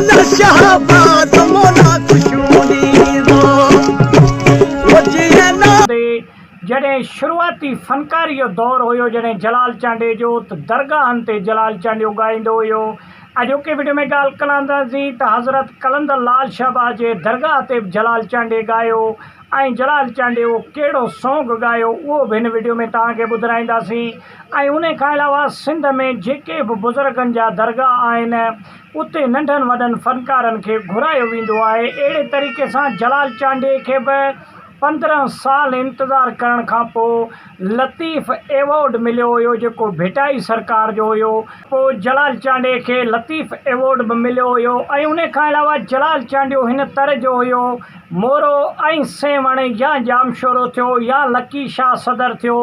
نه شهباز مولا خوشيون ڏيندو او جيئن نه. جڏهن شروعاتي فنڪاري جو دور هيو جڏهن جلال چانڊيي جو ته درگاهن تي جلال چانڊيو ڳائيندو هيو. اڄوڪي وڊيو ۾ ڳالهه ڪلانداسين ته حضرت قلندر لال شهباز جي درگاهه تي به جلال چانڊيي ڳايو ۽ جلال چانڊيو ڪهڙو سونگ ڳايو اهو به هن وڊيو ۾ توهان کي ٻڌرائينداسين ۽ انهي کان علاوه سنڌ ۾ جيڪي به بزرگن جا درگاهه آهن اتي ننڍن وڏن فنڪارن کي گهرايو ويندو آهي اهڙي طريقي سان جلال چانڊيي کي به 15 سال انتظار ڪرڻ کان پوء لطيف ايوارڊ مليو هيو جيڪو ڀٽائي سرڪار جو هيو. پوء جلال چانڊيي کي لطيف ايوارڊ به مليو هيو ۽ انهي کان علاوه جلال چانڊيو هن تر جو هيو مورو ۽ سيوهڻ يا ڄامشورو ٿيو يا لڪي شاهه صدر ٿيو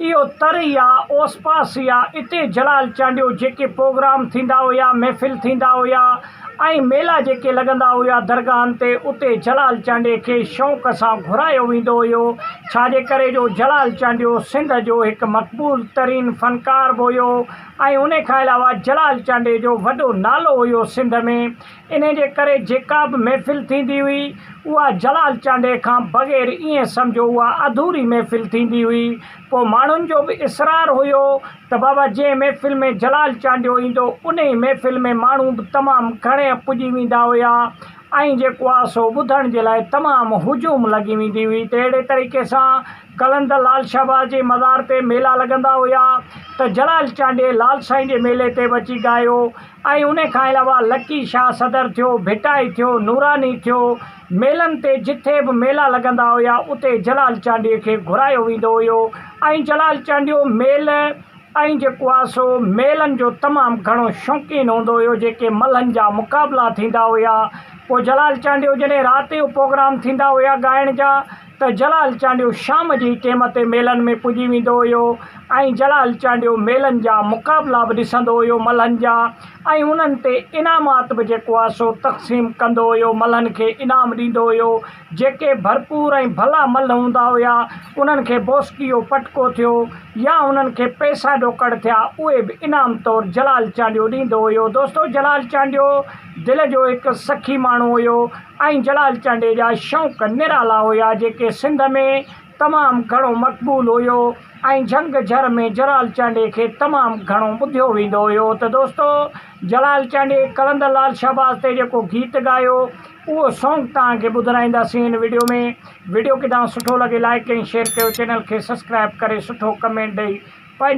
اهو تر ئي آ اوس پاس ئي آ اتي جلال چانڊيو جيڪي پوگرام ٿيندا هيا محفل ٿيندا هيا ۽ ميلا جيڪي لڳندا هيا درگاهن تي اتي جلال چانڊيي کي شوق سان گهرايو ويندو هيو ڇا جي ڪري جو جلال چانڊيو سنڌ جو هڪ مقبول ترين فنڪار به هيو ۽ انهي کان علاوه جلال چانڊيي جو وڏو نالو هيو سنڌ ۾ انهي جي ڪري جيڪا به محفل ٿيندي هئي اها جلال چانڊيي کان بغير ائين سمجهو اها اڌوري محفل ٿيندي هئي. پوء ماڻهن جو به اصرار هيو ته بابا جنهن محفل ۾ جلال چانڊيو ايندو انهي محفل ۾ ماڻهو به تمام گهڻي پڄي ويندا هيا ۽ جيڪو آ سو ٻڌڻ جي لاء تمام هجوم لڳي ويندي هئي ته اهڙي طريقي سان قلندر لال شهباز جي مزار تي ميلا لڳندا هيا ته جلال چانڊيي لال سائين جي ميلي تي به اچي ڳايو ۽ ان کان علاوه لڪي شاهه صدر ٿيو، ڀٽائي ٿيو، نوراني ٿيو، ميلن تي جٿي به ميلا لڳندا هيا اتي جلال چانڊيي کي گهرايو ويندو هيو ۽ جلال چانڊيو ميل ۽ جيڪو آ سو ميلن جو تمام گهڻو شوقين هوندو هيو جيڪي ملهن جا مقابلا ٿيندا هيا پوء جلال چانڊيو جڏهن رات جو پوگرام ٿيندا هيا ڳائڻ جا ته جلال چانڊيو شام جي ٽيم تي ميلن ۾ پڄي ويندو هيو ۽ جلال چانڊيو ميلن جا مقابلا به ڏسندو هيو ملهن جا ۽ انهن تي انعامات به جيڪو آهي سو تقسيم ڪندو هيو ملهن کي انعام ڏيندو هيو جيڪي ڀرپور ۽ ڀلا ملهه هوندا هيا انهن کي بوسڪي جو پٽڪو ٿيو يا انهن کي پئسا ڏوڪڙ ٿيا اهي به انعام طور جلال چانڊيو ڏيندو هيو دوستو جلال چانڊيو دل جو هڪ سخي ماڻهو هيو ۽ جلال چانڊيي جا شوق نرالا هيا جيڪي سنڌ ۾ تمام گهڻو مقبول هيو ۽ جهنگ جهر ۾ جلال چانڊيي کي تمام گهڻو ٻڌيو ويندو هيو ته دوستو جلال چانڊيي قلندر لال شهباز تي جيڪو گيت ڳايو اهو سونگ توهان کي ٻڌرائينداسين هن وڊيو ۾ وڊيو ڪي توهان سٺو لڳي لائيڪ ۽ شيئر ڪيو چينل کي سسڪرائب ڪري سٺو ڪمينٽ ڏئي پنهنجي.